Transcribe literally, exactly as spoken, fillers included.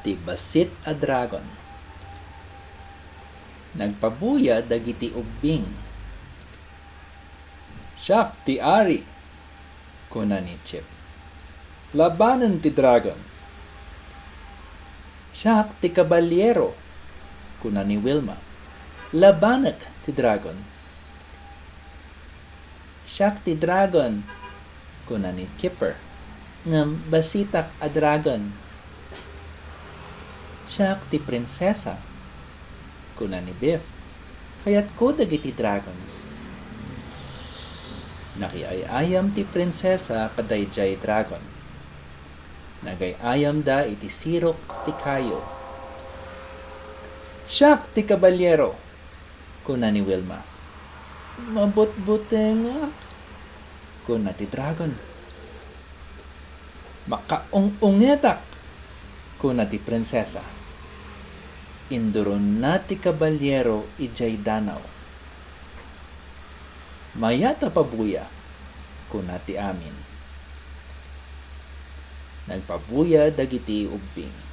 Ti bassit a dragon. Nagpabuya dagiti ubbing. "Siak ti ari," kuna ni Chip. "Labanen ti dragon." "Siak ti kabaliero," kuna ni Wilma. "Labanek ti dragon." "Siak ti dragon," kuna ni Kipper. "Ngem bassitak a dragon." "Siak ti prinsesa," kuna ni Biff. "Kayatko dagiti dragons." Nakiay-ayam ti prinsesa kadaydiay dragon. Nagay-ayamda iti sirok ti kayo. "Siak ti kabaliero," kuna ni Wilma. "Mabutbutengak," kuna ti dragon. "Makaung-ungetak," kuna ti prinsesa. Induronna ti kabaliero idiay danaw. "Mayat a pabuya," kuna ti amin. Nagpabuya dagiti ubbing.